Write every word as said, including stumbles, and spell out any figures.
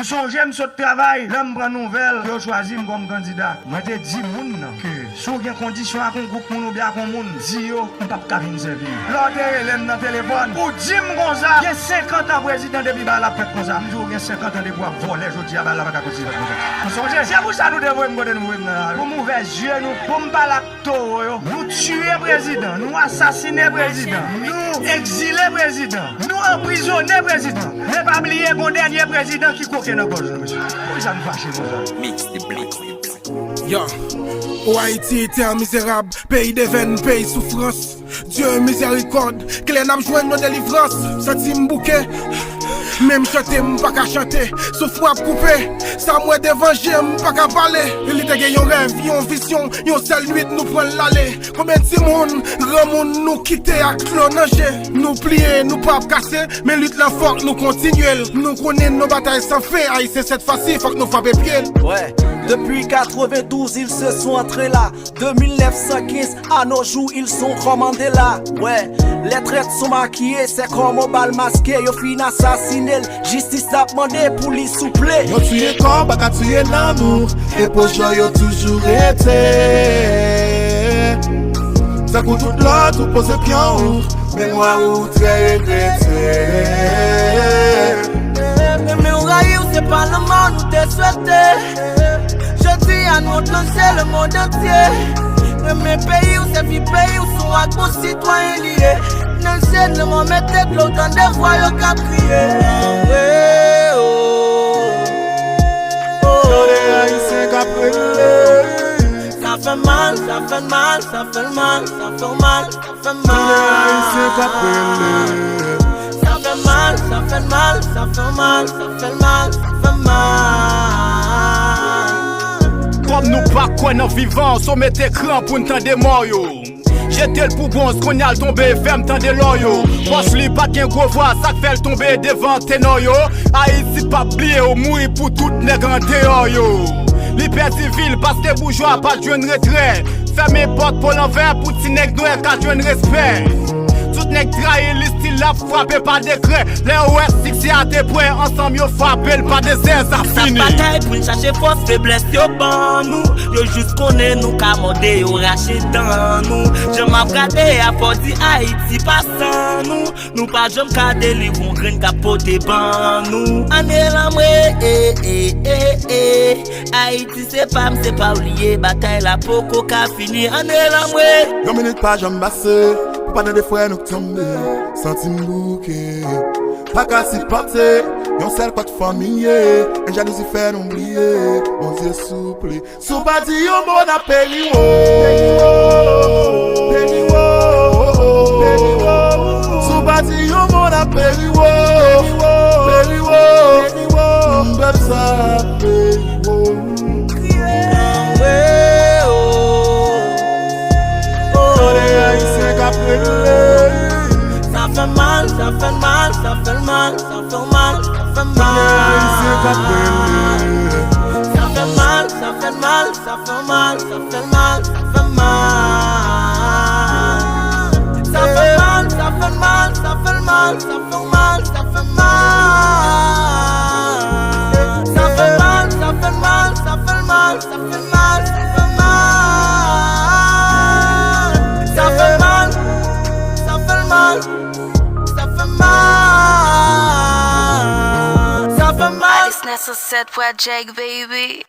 Sonje m sot travay, lè m pran nouvèl ke yo chwazi m kòm kandida. Mwen te di moun nan ke si w gen kondisyon ak yon gwoup moun oubyen ak yon moun, di yo m p ap ka vin sèvi w. Lè w te rele m nan telefòn, ou di m konsa, gen senkant an prezidan depi bagay la ap fèt konsa. M di w gen senkant an depi w ap vòlè, jodi a bagay la pa ka kontinye fèt konsa. Ou sonje? Se pou sa nou te voye m kote nou voye m nan lari. Pou m ouvè zye nou, pou m pale ak towo yo. Nou tiye prezidan, nou asasine prezidan, nou egzile prezidan, nou anprizone prezidan. Men pa bliye gon dènye prezidan ki koke nan gòj nou, mesye. Poukisa nou fache konsa? Mix the Blitz. Yo, o Ayiti, tè mizerab, peyi de venn, peyi soufrans. Dye mizèrikòd, kilè n ap jwenn yon delivrans? Santi m bouke, menm chante m pa ka chante. Souf mwen ap koupe, sa m wè devan je m pa ka pale. Li te gen yon rèv, yon vizyon, yon sèl nwit nou pran l ale. Konbyen timoun, granmoun nou kite ak dlo nan je? Nou pliye, nou p ap kase, men lit lan fòk nou kontinye l. Nou konnen n nan batay san fen, Ayisyen sèt fwa si, fòk nou frape pye l. Ouais, depuis quatre-vingt-douze, ils se sont entrés là. De mille neuf cent quinze à nos jours, ils sont commandés là. Ouais, les traîtres sont maquillés, c'est comme au bal masqué. Yo fin asasine l, jistis ap mande pou li souple. Yo tiye kò, pa ka tiye nanm ou. E pwojè yo toujou rete. Tankou tout lòt ou poze pyon ou, memwa ou trè regrete. Renmen ou rayi w se pa lanmò nou te swete. Jodi a nou ap lanse lemonn antye. Renmen peyi w, sèvi peyi w, se yon ak bon sitwayen li ye. Nan je n, nan mò mete dlo, tande vwa yo k ap kriye. Tande Ayisyen k ap rele. Sa fè mal, sa fè mal, sa fè mal, sa fè mal, sa fè mal. Tande Ayisyen k ap rele. Sa fè mal, sa fè mal, sa fè mal, sa fè mal, sa fè mal. Kòm nou pa kwè nan vivan, so mete kran pou n tande mò yo. Jete l pou bwonz, kounye a l tonbe, fè m tande lò yo. Pòch li pa t gen gwo vwa, sa k fè l tonbe devan tenò yo. Ayiti p ap bliye w, mouri pou tout nèg andeyò yo. Li pèdi vi l paske boujwa pa t jwenn retrè. Fèmen pòt po lanvè pou ti nèg nwè ka jwenn respè. Tout nèg trayi li, still l ap frape pa dekrè. Lè yo wè siksè a te prè, ansanm yo frape l pa dezè, sa fini. Batay pou n chache fòs, feblès yo ban nou. Yo jis konnen nou ka mòde, yo rache dan nou. Jan m ap gade a, fò di Ayiti pa san nou. Nou pa janm ka delivre yon grenn k ap pote ban nou. Ane lanmwe, e, e, e, e. Ayiti se pa m, se pa w li ye, batay la poko ka fini. Ane lanmwe. Yon minit pa janm pase pou pa tande frè nou k tonbe. Santi m bouke, pa ka sipòte yon sèl kòt fanmi ye. E jalouzi fè nou bliye Bondye souple. Si w pa di yon mo, n ap peri wo. Peri wo, peri wo. Si w pa di yon mo, n ap peri wo. Peri wo, pep sa ap peri wo. Tande Ayisyen k ap rele. Sa fè mal, sa fè mal, sa fè mal, sa fè mal, sa fè mal. Tande Ayisyen k ap rele. Sa fè mal, sa fè mal, sa fè mal, sa fè mal, sa fè mal. Sa fè mal, sa fè mal, sa fè mal, sa fè mal, sa fè mal. Sa fè mal, sa fè mal, sa fè mal, sa fè mal, sa fè mal. Sa fè mal, sa fè mal, sa fè mal. Sa fè mal. Alice Nessa set Project, baby.